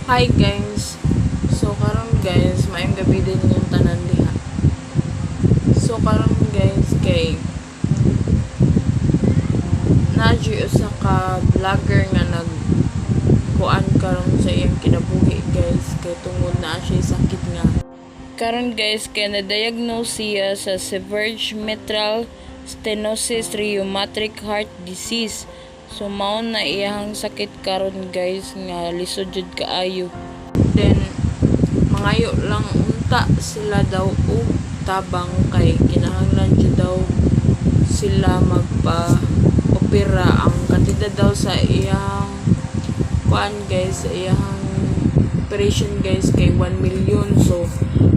Hi guys. So karon guys, maayong gabi din inyong tanan diha. So karon guys, kay naa juy usa ka vlogger nga nag kuan karon sa iyang kinabuhi, guys, kay tungod naa siya sakit nga karon guys, kay na-diagnose siya sa severe mitral stenosis rheumatic heart disease. So mao na iyang sakit karon guys, nga lisod jud kaayo. Then mangayo lang unta sila daw og tabang kay kinahanglan jud daw sila magpa opera. Ang kantidad daw sa iyang kuan guys, sa iyang operation guys, kay 1 million. So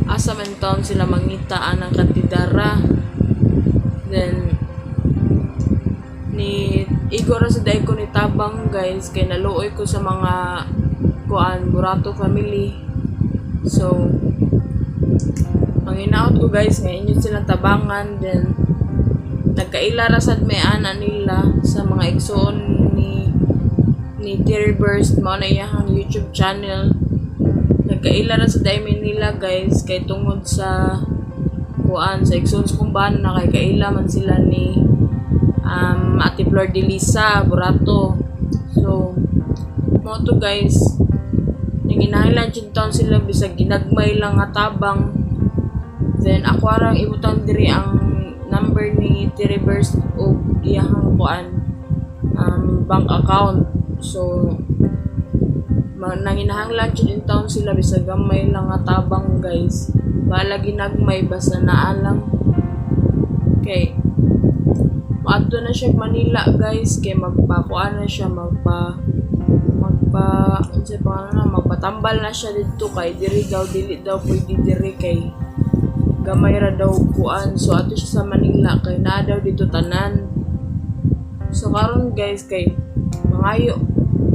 asa man taon sila mangita anang kantidara? Then ni igo ra sa dai ko ni tabang guys, kay naluoy ko sa mga kuan, Burato family. So ang hinaot ko guys, nga inyo silang tabangan. Then nagkaila ra sad may ana nila sa mga igsoon ni Terry Burst, mao na iyahang YouTube channel. Nagkaila ra sa dai nila guys, kay tungod sa kuan, sa igsoon sa kong bana, kay kaila man sila ni Ate Flor de Lisa Burato. So mao to guys, nanginahanglan jud taon sila bisag ginagmay lang nga tabang. Then ako arang ibutang diri ang number ni Terry Burst og iyahang kuan, bank account. So nanginahanglan jud in taon sila bisag gamay lang nga tabang guys, bahala ginagmay, basta naa lang, kay moadto na siya Manila guys, kay magpakuan na siya, magpa magpa unsay pangalan na, magpatambal na siya didto, kay diri daw, dili daw pwede diri kay gamay ra daw kuan. So adto siya sa Manila kay naa daw dito tanan. So karon guys, kay mangayo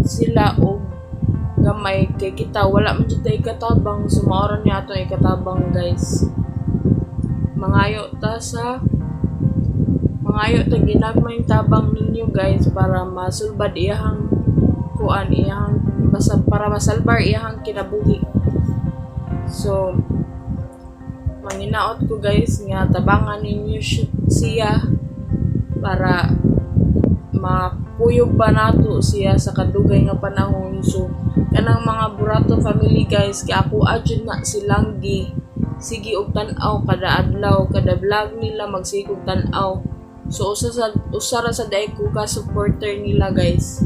sila og gamay, kay kita wala man jud tay katabang. So mao ra ni atong ikatabang guys. Mangayo ta ginagmay tabang ninyo guys, para masulbad iyahang kuan, iyahang basta para masalbar iyahang kinabuhi. So manginaot ko guys nga tabangan ninyo siya para makuyog ba nato siya sa kadugay nga panahon. So kanang mga Burato family guys, kay ako jud na silang gi sige og tan-aw kada adlaw, kada vlog nila magsige og tan-aw. So usa ra sa dai ko ka supporter nila guys.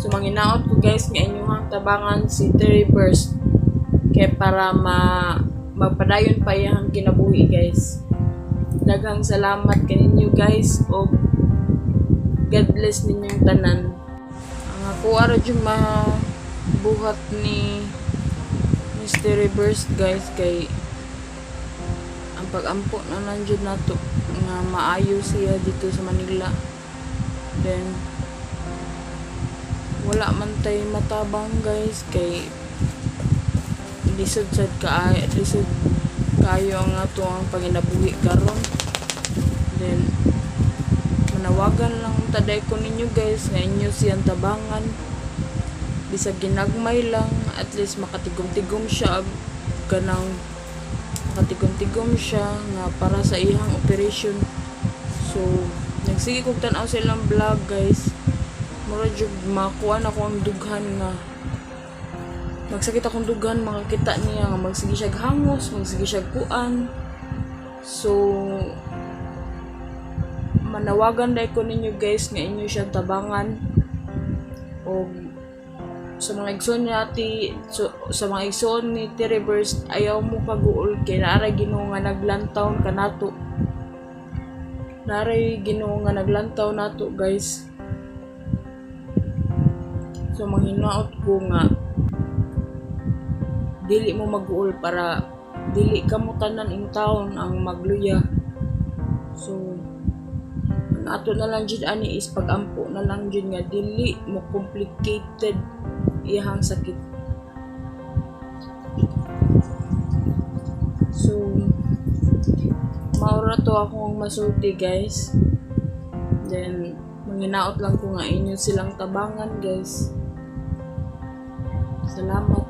So manginaot ko guys nga inyong tabangan si Terry Burst kay para ma magpadayon pa iyang kinabuhi guys. Daghang salamat kaninyo guys og God bless ninyong tanan. Ang ako ara jud mabuhat ni Mr. Burst guys, kay ang pag-ampo na lang jud nato nga maayo siya dito sa Manila. Then wala man tay matabang guys, kay lisod sad kaayo, lisod kaayo ang ato ang panginabuhi karon. Then manawagan lang taday ko ninyo guys nga inyo siyang tabangan bisag ginagmay lang, at least makatigom-tigom siya, kanang makatigom-tigom siya nga para sa iyang operation. So nagsige kog tan-aw sa ilang vlog guys, mura jud makuha na ko ang dughan nga magsakit akong dughan makakita niya nga magsige siya hangos, magsige siya kuan. So manawagan dai ko ninyo guys nga inyo siyang tabangan. Og sa mga igsoon ni ati, so, sa mga igsoon ni Terry Burst, ayaw mo kaguol kay naaray Ginoo nga naglantaw kanato, naaray Ginoo nga naglantaw nato guys. So manghinaot ko nga dili mo maguol para dili kamo tanan in town ang magluya. So ang ato na lang jud ani is pag-ampo na lang jud nga dili mo complicated iyahang sakit. So mao ra to akong masulti guys. Then manginaot lang ko nga inyo silang tabangan guys. Salamat.